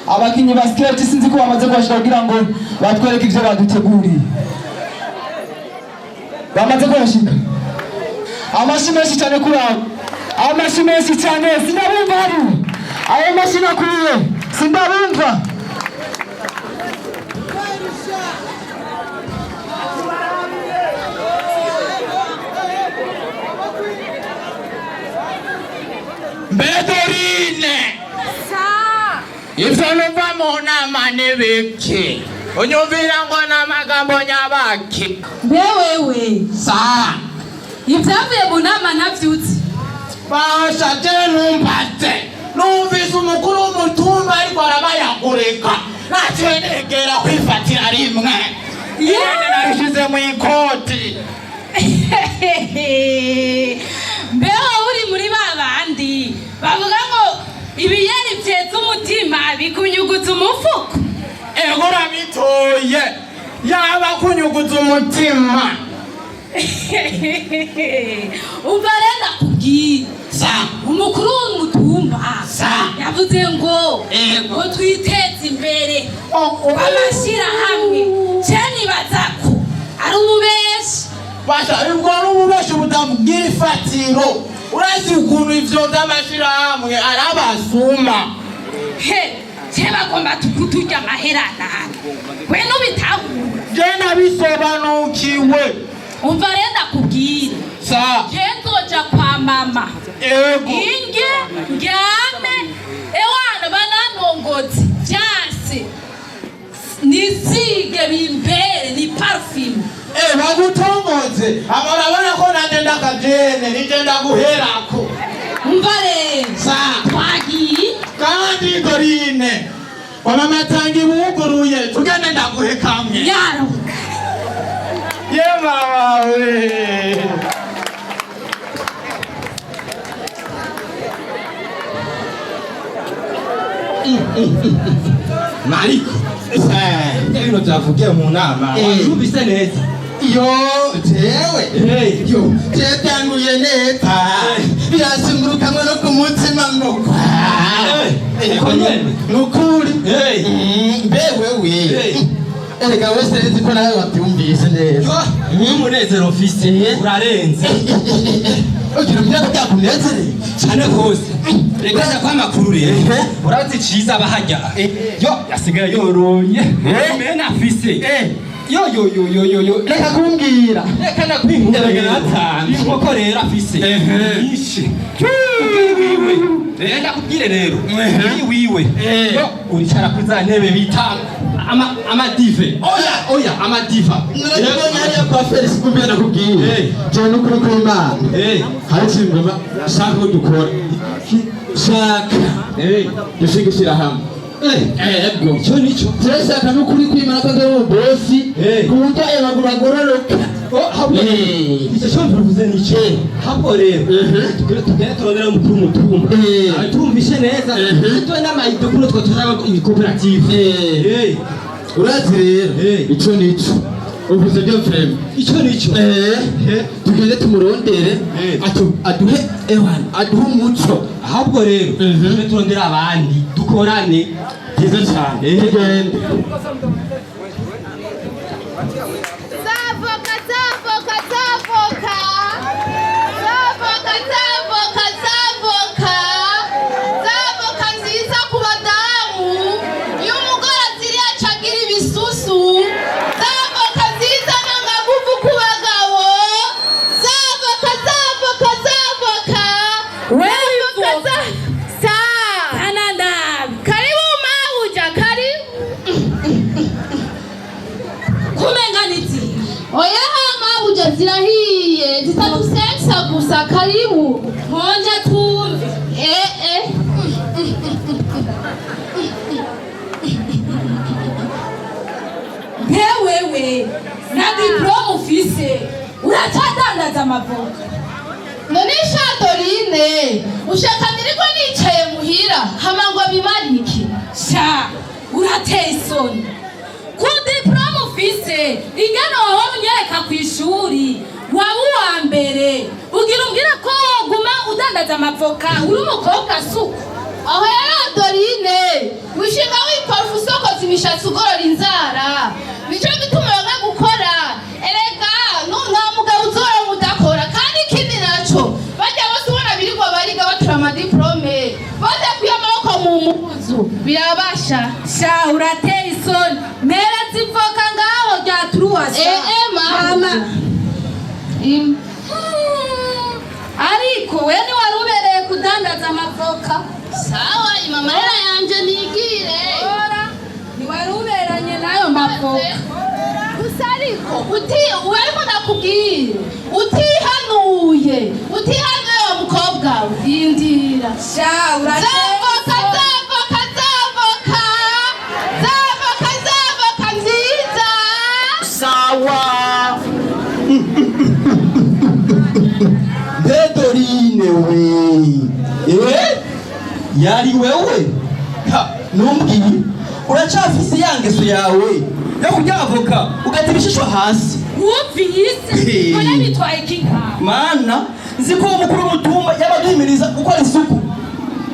Abakinyi basket sinzi ko bamaze kuhashika kugira ngo batwereke ivyo baduteguriye. Bamaze kuhashika. Amashi menshi cyane kuri abo, amashi menshi cyane. Sindabumva hariya. Ayo mashi nakwiye, sindabumva. Mbedorine, ivyo numva mu nama ni biki? Unyumvira ngo ni amagambo nyabaki? Mbe wewe, Sa. Ibyavuye mu nama ntavyuzi? Basha, je numbaze. Numvise umukuru w'umutumba ariko arabayagurika, naciye negera kwifatira rimwe yene narishize mu ikoti. Mbe wowe, uri muri ba bandi bavuga ngo ibiyeri vyeza umutima bikunyuguza umufuko? Ego, urabitoye, yaba kunyuguza umutima. Umva rero ndakubwira. Sa. Umukuru w'umutumba yavuze ngo ngo twiteze imbere amashyirahamwe. Ce nibaza ko ari ububeshi. Basha, ubwo ni ububeshi butagira ifatiro. Urazi ukuntu ivyo vy'amashirahamwe ari abasuma. He, ce bagomba kuturya amahera nabi, we nubitahura? Je nabisobanukiwe. Umva rero ndakubwira. Sa. Je nzoja kwa mama. Inge ndyame, ewana bananongozi vyanse, nisige bimbere ni parfum. Eh, bagutongoze ama urabona ko nanje ndakajene nije ndaguherako. Umva rero. Sa. Twagiye. Kandi Dorine, wamama tanga ibuguruye, tugende ndaguhe kamwe. Nyaruka. Ye mama we. Mariko, ibintu byavugiye mu nama wabyumvise neza? Yo, jewe. Hey. Yo, jewe byanguye neza, birasungurukamwe no ku mutima ngo kwa. Uko nyene? Nukuri. Hey. Mbe wewe, Hey. erega wese nzi ko nawe wabyumvise neza. N'umunezero mfise urarenze. Ugira ubwira ko byakunezereye? Cyane rwose. Reka nja kwa makuru rero. Urazi ciza bahajya yo yasigaye yoroye mena afise yo yo yo yo yo yo. Reka kumbwira. Reka nakwinkuba. Erega natanze. Inkoko rero afise nyinshi. Wiwe rero, ndakubwire rero, wiwe yo uricara kuri za ntebe bita amadive. Oya oya, amadiva. Narabonye hariya kwa Felix. Kumbwira, nakubwiye. Jewe n'ukuri kw'Imana, hari ikintu ngomba shaka ko dukora, shaka dushinga ishyirahamwe. Ego. Icyo nico. Turashaka n'ukuri kw'Imana ko ndi umubosi ku buryo ayo maguru agororoka. Icyo cyo mvuze nico. Ahubwo rero tugende turondere umukuru w'umutumba, atumvishe neza, tuwe n'amayido kuno two tuzaba koperative. Urazi rero, ico nico uvuze byo vraiment. Icyo nico. Tugende tumurondere, aduhe ewana, aduhe umuco. Ahubwo rero tugende turondere abandi dukorane. Byiza cyane, tugende. Zavoka, zavoka, zavoka. Zavoka, zavoka, zavoka. Zavoka nziza ku badamu. Iyo umugore aziriye aca agira ibisusu. Zavoka nziza n'amagufu ku bagabo. Zavoka, zavoka, zavoka. Wewe. Zavoka, sa. Sana ndabi. Karibu mabuja, karibu. Kumenga nizihe? Oya mabuja, zirahiye. Zitadusensa gusa, karibu. Nkonje twumve. Eh eh. Mbe wewe, na diplôme ufise uracadandaza amavoka? None sha Dorine, ushaka niriko nicaye muhira hama ngo bimarike? Sha, urateye isoni ku diplôme ufise. Ingene wahora unyereka ku ishuri waba uwa mbere, ugira umbwire ko woguma udandaza amavoka uri umukobwa suku? Aho rero Dorine, wishinga. Imishatsi, ugorora inzara, nico gituma banga gukora. Erega nta mugabo uzoronka udakora. Kandi ikindi naco, barya bose ubona birirwa bariga batura ama diplômes, badakuye amaboko mu muzu birabasha. Sha, urateye isoni. Mpereza ivoka ngaho rya turuwasa. Eh, Mama. Ariko we ntiwari ubereye kudandaza amavoka. Sawa, ima amahera yanje nigire. Ora ntiwari uberanye n'ayo mavoka. Gusa ariko uti ariko ndakubwira, utihanuye, utihanuye wa mukobwa we, indira. Sha, urateye Zavoka, zavoka, zavoka, zavoka, zavoka nziza. Sawa. Mbe Dorine we, eh, yari wewe? Ha, numbwiye uracafise ya ngeso yawe yo kurya avoka ugata ibishishwa hasi? Wumvise? None bitwaye iki nkawe? Mana, nzi ko uwo mukuru w'umutumba yabaduhimiriza gukora isuku,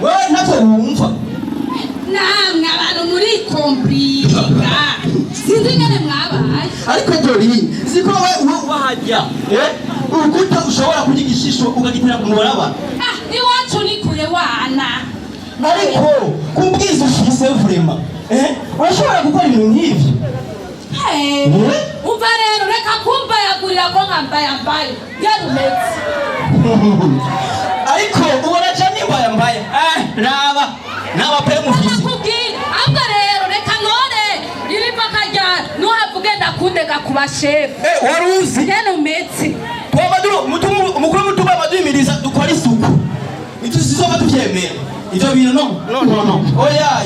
wewe ntacyo wumva. Namwe abantu muri komplika, sinzi ingene mwabaye. Ariko Dorine, nzi ko wowe wahajya, eh, urukuta ushobora kurya igishishwa ukagitera ku muraba. Ah, iwacu ni kure wana. Ariko kubwiza ufise vraiment, eh, urashobora gukora ibintu nk'ivyo? Hey, Eh? umva rero, reka kumbayagurira ko nkambayambaye yarumetse. Ariko ubona ca nimbayambaye, eh, raba naba pe mufise. Nakubwira ahubwo rero, reka none iri voka rya nuhava ugenda kundega ku bashefu. Eh, wari uzi Yarumetse. twamaduro umukuru w'umutumba amaduhimiriza dukora isuku, ntituzizova tuvyemera ivyo bintu. No, no, no, no, oya.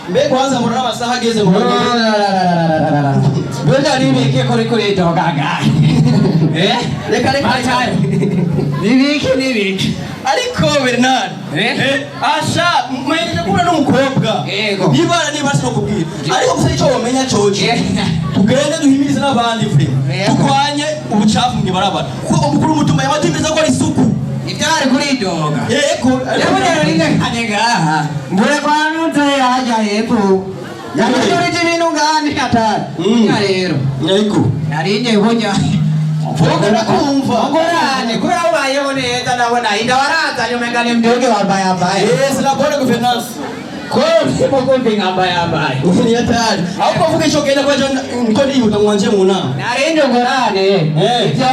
Mbe kwanza murara amasaha ageze ngo bagende. Burya nibiki kuri kuri dogaga? Eh? Reka, reka, reka. Nibiki, nibiki? Ariko Bernard, Eh? eh, asha mwenye guhura n'umukobwa. Yego. Nibara niba sinokubwira, ariko gusa icyo womenya coco, Eh. tugende duhimirize n'abandi vure Yego. turwanye ubucafu mw'ibarabara, kuko umukuru w'umutumba yabaduhimiriza gukora isuku. Ibyo bari kuri doga. Yego. Burya ringekanye ngaha. Mbure kwa ntuze hajya hepfo. Yakuturije ibintu ngani atari. Burya rero. Yego. Narinye burya. Vuga, ndakumva. Ngorane kubera ubayeho neza, ndabona inda warazanye umenga ni mdoge wambayambaye. Eh, c'est la bonne gouvernance. Ko urimo kumva inkambayambaye. Ni hatari. Ahubwo vuga icyo genda kwa niko ndihuta ngo wanje mu nama. Narinje ngorane. Eh. Ibyo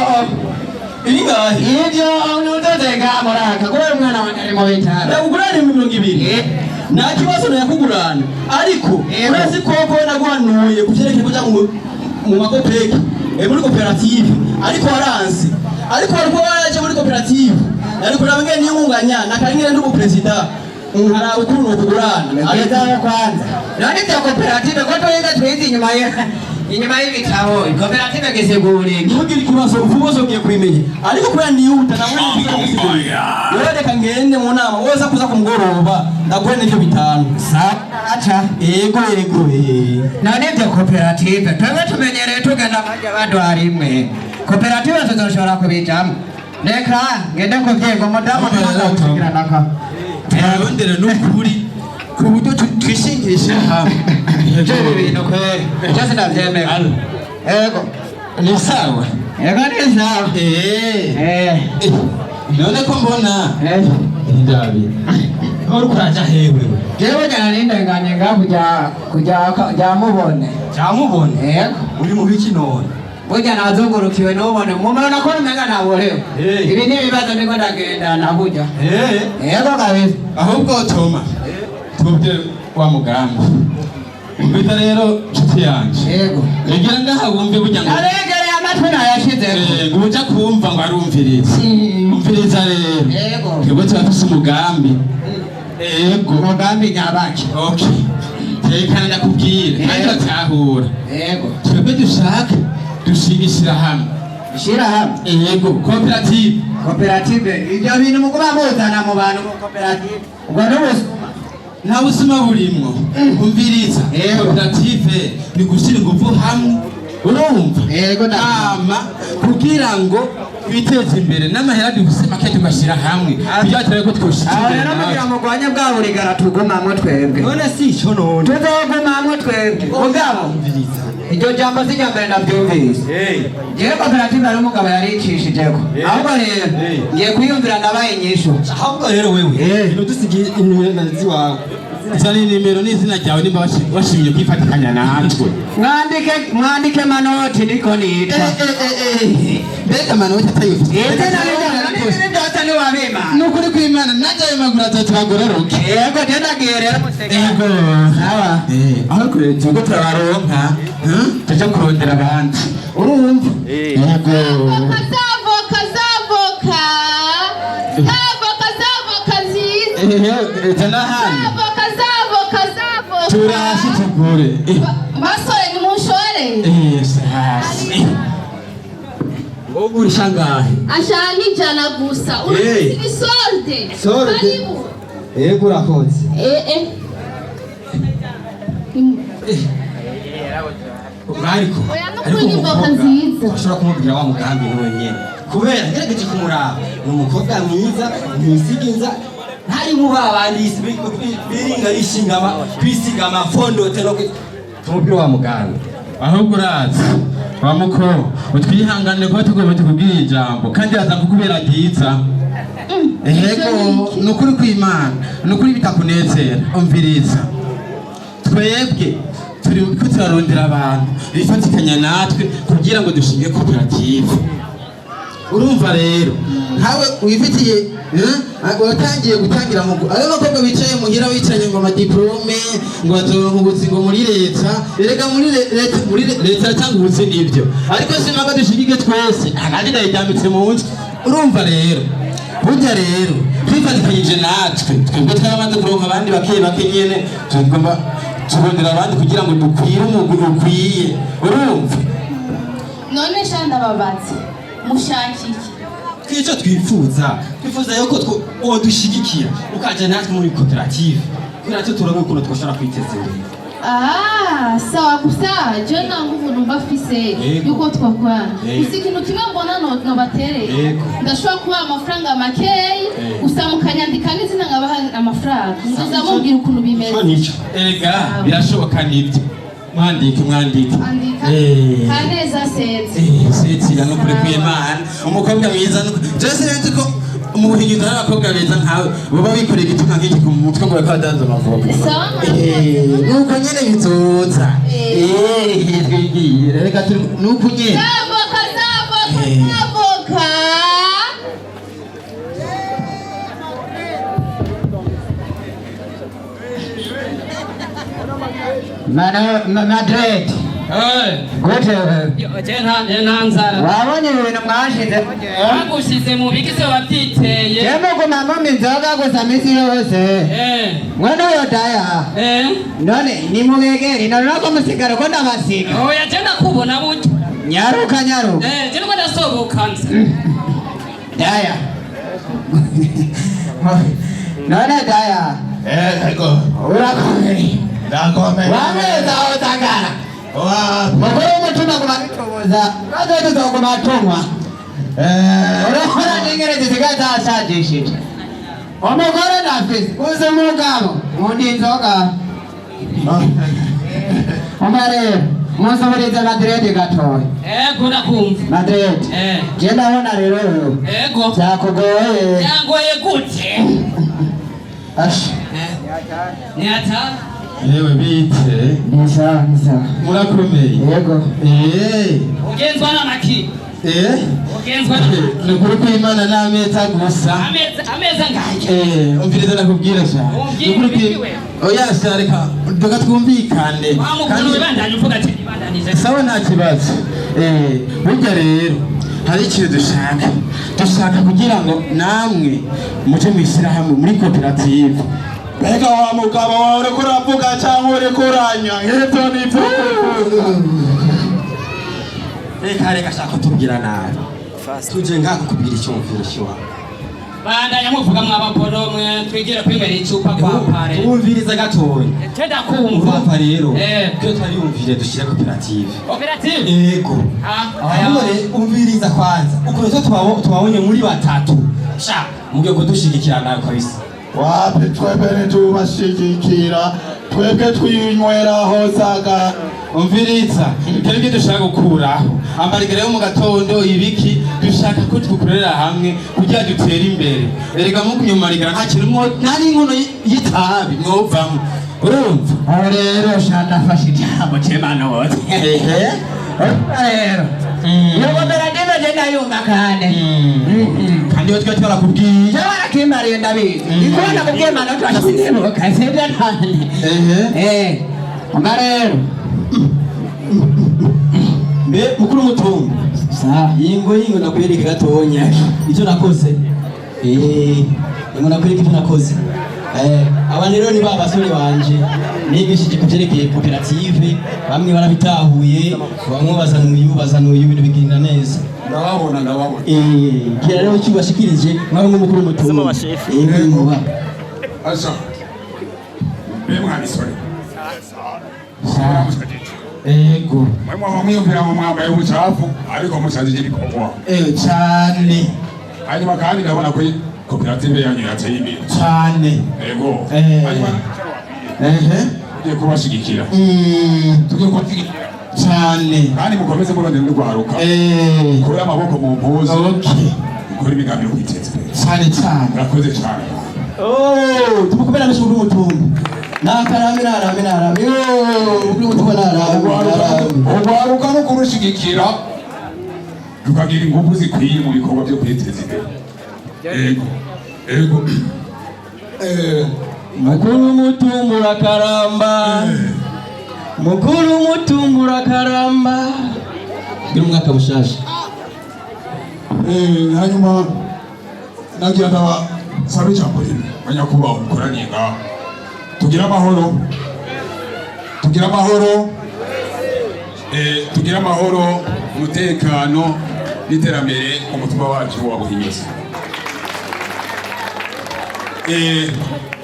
Iri ngahe? Ibyo nudoze ngamuraka kubera umwana wanjye ari mu bitaro. Ndakugurana 20. Eh. Nta kibazo nayakugurana. Ariko Yego. urazi koko naguhanuye ku vyerekeye kuja mu makopeki, eh, muri koperative, ariko waranse. Ariko wari kuba waraje muri koperative. Ariko nawe ngene niyungunganya nakarengere ndi umuperezida. Nkaraba ukuntu nokugurana. Nageza kwanza. None ibyo koperative ko twiga twize inyuma y'ibitabo, koperative gisigura iki? Ntugire ikibazo, vuba ugiye kubimenya. Ariko kubera nihuta nawe nikusigurira. Rero reka ngende mu nama, woza kuza ku mugoroba ndaguhe n'ivyo 5. Aca. Yego, yego, eh. None ibyo koperative twebwe tumenyereye tugenda bajya baduha rimwe. Koperative tuzoshobora kubijamo? Reka ngende kuvyiga umudamu ntazagusigiranako. Turarondera n'ukuri ku buryo twishingisha hamwe. Ivyo ibi bintu kweri byose ndavyemera. Yego. Ni sawa. Yego, ni sawa. Eh. Eh. Eh, none ko mbona Eh. ndabi uri kuraja hewe? Jewe jana nindenganye nga kuja kuja mubone. Cyamubone. Yego. Uri mu biki none? Burya nazungurukiwe n'ubone mumubona ko umenga naborewe. Eh. Ibi ni ibibazo ndiko ndagendana burya. Eh. Yego kabisa. Ahubwo Toma, tubye wa mugambi mbita rero nshuti yanje. Yego. Egera ngaha wumve burya ngo Abegereye amatwi nayashizeko. Eh, ngo uja kumva ngo arumviriza, umviriza rero. Yego. Twebwe turafise umugambi, yego. Umugambi nyabaki? Okay, tekana ndakubwira kandi uratahura. Yego. Twebwe dushaka dushinga ishirahamwe. Ishirahamwe? Yego, koperative. Koperative, ibyo bintu mukuba muzana mu bantu mu koperative, ubwo n'ubusuma. Nta busuma burimwo, umviriza. Yego. Koperative ni gushyira ingufu hamwe. Urumva? Yego, Hama kugira ngo twiteze imbere n'amahera dufise make tugashyira hamwe kugira turabe ko twoshika Aho imbere rero mugira natwe. mugwanye bwa burigara, tugumamwo twebwe. None si ico none? Tuzogumamwo twebwe, mugabo iryo jambo si irya mbere ndabyumvise. Jewe koperative hari umugabo yaricishijeko, ahubwo rero ngiye kwiyumvira ndabaye inyishu. Ahubwo rero wewe ibintu dusigiye inimero ziwawe. Zana inimero n'izina ryawe nimba washimye kwifatikanya natwe. Mwandike, mwandike Manoti, niko nitwa. Mbega Manoti atayufite? Izina n'ibindi byose ntiwabima. Ni ukuri kw'Imana, nanjye ayo maguru atatu agororoke. Yego, je ndagiye rero musega. Yego. Sawa. Aho kure turiko turabaronka, tuje kurondera abandi, urumva? Yego. Zavoka, zavoka, zavoka, zavoka, zavoka nziza. Zana hano. Zavoka, zavoka, zavoka. Turasi tugure. Basore, nimunshore. Sasi wogurisha ngahe? Ashaka 100 gusa. Urafise solde? Solde. Karibu. Yego, urakoze. Eh eh. Ariko Oya, nukuri ni imboga nziza. Ushobora kumubwira wa mugambi ni wenyene, kubera ngerageje kumuraba ni umukobwa mwiza, ntisiga ntari mu babandi biringa bishinga kwisiga amafondote no tumubwire wa mugambi. Ahubwo urazi wa muko, utwihanganire kuba tugomba tukubwira ijambo kandi aza kukubera ryiza. Ego, ni ukuri kw'Imana, ni ukuri bitakunezera. Umviriza, twebwe turi ko turarondera abantu bifatikanya natwe kugira ngo dushinge koperative. Urumva rero, nkawe wifitiye, watangiye gutangira mu ayo bakobwa bicaye muhira bicaranye ngo amadiplome, ngo bazoronka ubuzi ngo muri leta. Erega muri leta, muri leta iratanga ubuzi nibyo, ariko simpaka dushigike twese. Nanjye ndayiryambitse mu nzu. Urumva rero, burya rero twifatikanyije natwe, twebwe twaramaze kuronka abandi bake bake nyene, tugomba turondera abandi kugira ngo dukwire umugwi ukwiye, urumva? None sha ndababaze, mushaka iki? Twicyo twifuza yuko wodushigikira ukaja natwe muri koperative kugira cyo turabe ukuntu twoshobora kwiteza imbere. Ah, sawa, gusa je nta nguvu numva mfise Yego. yuko twakorana. Yego. Gusa ikintu kimwe mbona nobatereye, Yego. ndashobora kubaha amafaranga makeyi gusa mukanyandika n'izina, nkabaha amafaranga, muzoza mumbwira ukuntu bimeze. Ico nico. Erega birashoboka nibyo, mwandike, mwandike. Andika. Kaneza Setse. Setira, no kure kw'Imana, umukobwa mwiza jese nzi ko mu buhingizo hari abakobwa beza nkawe baba bikoreye igituka nk'iki ku mutwe ngo bariko badanza amavoka. Sawa. Nuko nyene bizoza. Twigire, reka turi nuko nyene. Zavoka, zavoka, zavoka. Madrid. Gute? Je nta nzara. Wabonye ibintu mwashize? Bagushize mu biki se wabyiteye? Je muguma mumpa inzoga gusa misi yose. Mwene uyo daya. None nimubegere none ko musigara ko ndabasiga. Oya, je ndakubona burya. Nyaruka, nyaruka. Je niko ndasohoka nza. Daya. None daya. Ego. Urakomeye. Ndakomeye. Wameza utagara. Wapi? Mukuru w'umutima guma bitubuza. Kaze tuzoguma tunywa. Urabona n'ingene zisigaye zashajishije. Umugore ndafise, uzi umugabo, nkunda inzoga. Umva rero, munsubirize Madrid gatoya. Ego, ndakumva. Madrid. Je ndabona rero wewe. Ego. Byakugoye. Yangoye gute? Asha. Ni ata. Yewe, bite? Ni sawa, ni sawa. Murakomeye? Yego. Ugenzwa n'amaki? Ugenzwa n'amaki? Ni ukuri kw'Imana n'ameza gusa. Ameza, ameza ngaya. Umviriza nakubwira cyane. Umbwire. Ni ukuri Ibikiwe. Oya sha, reka reka twumvikane. Wa mukuru, wibandanye uvuga ati ibandanije. Sawa, nta kibazo. Burya rero hari ikintu dushaka, dushaka kugira ngo namwe muje mwishyirahamwe muri koperative. Mbega wa mugabo wawe, uriko uravuga cyangwa uriko uranywa? Nk'ibyo nibyo. Reka, reka, shaka kutubwira nabi, tuje ngaha kukubwira icyumviro cy'iwawe. Bandanya muvuga mw'abaporo mwe, twigire kwinywera icupa kwa pare. Wumviriza gatoya. Je ndakumva. Urumva rero, Eh. twe twariyumvire dushyire koperative. Koperative? Yego. Ah. Ahubwo rero umviriza kwanza ukuntu twe tubabonye muri batatu, sha mugiye kudushigikira kabisa. Wapi, twebwe ntitubashigikira, twebwe twinyweraho saga. Umviriza, twebwe dushaka gukuraho amarigara yo mu gatondo ibiki, dushaka ko dukorera hamwe kugira dutere imbere. Erega mu kunywa amarigara nta kintu nta n'inkono y'itabi mwovamo, urumva? Aho rero sha ndafashe ijambo cemanotse. Ehe. Rero iyo koperative je ndayumva kandi. Kandi iyo twe twarakubwiye. Je warakimariye, ndabizi, ikubona kubwiye manota washindibuka sibyo none? Ehe. Umva rero. Mbe mukuru mutumba, yingo yingo, ndakwereka gatonya icyo nakoze. Ingo nakwereka icyo nakoze. Aba rero ni ba basore banje nigishije ku vyerekeye koperative, bamwe barabitahuye, bamwe bazana uyu, bazana uyu, ibintu bigenda neza. Ndababona, ndababona. Kera rero icyo ubashikirije nkaho nk'umukuru w'umutumba. Muba. Asa mbe mwanisore. Ego. Mwe mwaba mwiyumvira ngo mwambaye ubucafu, ariko musajije ibikorwa. Cyane. Hanyuma kandi ndabona ko koperative yanyu yateye imbere. Cyane. Ego. Hanyuma tugiye kubashigikira, tugiye kubashigikira. Cyane. Kandi mukomeze murondera urwaruka, mukure amaboko mu mpuzu, mukore imigambi yo kwiteza imbere. Cyane cyane. Murakoze cyane. Oh, tumukomera amashyi mukuru w'umutumba. Nakarame, narame, narame. Oh, mukuru w'umutumba narame, narame. Urwaruka no kurushigikira tukagira ingufu zikwiye mu bikorwa byo kwiteza imbere. Ego, ego. Mukuru w'umutumba urakaramba. Mukuru w'umutumba urakaramba. Gira umwaka mushasha. Hanyuma nagira ndabasabe ijambo rimwe, banyakubahwa mukoraniye ngaha: tugire amahoro, tugire amahoro, tugire amahoro, umutekano n'iterambere mu mutumba wacu wa Buhinyuza.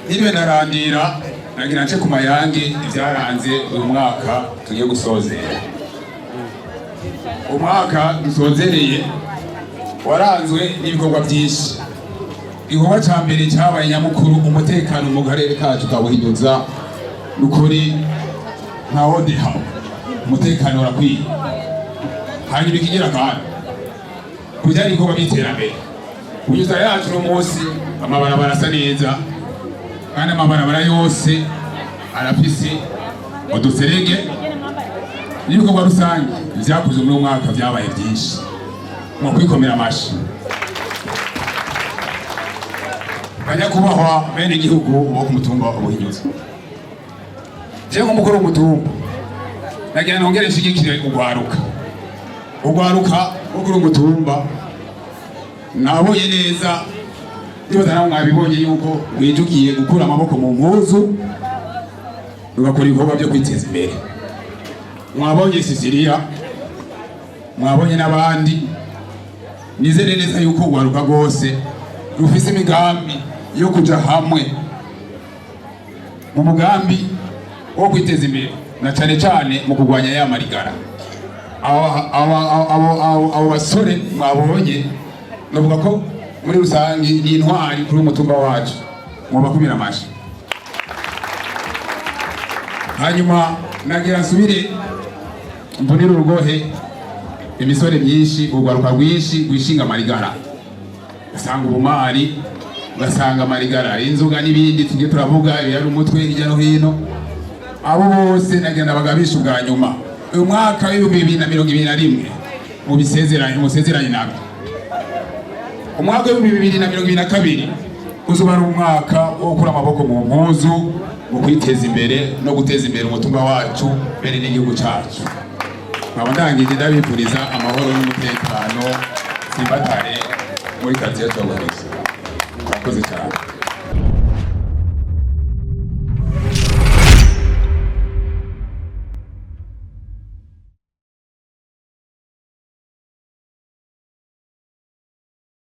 Niriwe narandira, nagira nce ku mayange ibyaranze uyu mwaka tugiye gusozera. Umwaka dusozereye waranzwe n'ibikorwa byinshi. Igikorwa cya mbere cyabaye nyamukuru, umutekano mu karere kacu ka Buhinyuza, nukuri ntawo deha, umutekano urakwiye. Hanyuma ikigira kandi kujyana ibikorwa by'iterambere, Buhinyuza yacu uno munsi amabarabara asa neza, kandi amabarabara yose arafise uduserege, n'ibikorwa rusange byakozwe muri uwo mwaka byabaye byinshi, mu kwikomera amashi. Banyakubahwa bene igihugu bo ku mutumba wa Buhinyuza, jewe nk'umukuru w'umutumba nagira nongere nshigikire urwaruka, urwaruka rwo kuri umutumba. Nabonye neza, ndibaza nawe mwabibonye, yuko rwijukiye gukura amaboko mu mpuzu rugakora ibikorwa byo kwiteza imbere. Mwabonye Sisiriya, mwabonye n'abandi. Nizere neza yuko urwaruka rwose rufise imigambi yo kuja hamwe mu mugambi wo kwiteza imbere, na cane cane mu kurwanya ya marigara. Abo basore mwabonye, navuga ko muri rusange ni intwari kuri umutumba wacu, mwobakumira amashi. Hanyuma nagira nsubire mvunire urugohe imisore myinshi, urwaruka rwinshi rwishinga amarigara, ugasanga ubumari, ugasanga amarigara, inzoga n'ibindi tujye turavuga ibiyari umutwe hirya no hino. Abo bose nagira bagabisha ubwa nyuma: uyu mwaka w'2021 mu bisezeranye, musezeranye nabyo, umwaka w'2022 uzoba ari umwaka wo gukura amaboko mu mpuzu mu kwiteza imbere no guteza imbere umutumba wacu mbere n'igihugu cyacu. Nkaba ndangije ndabifuriza amahoro n'umutekano simbatare muri karitsiye Twabuhinyuza. Murakoze cyane.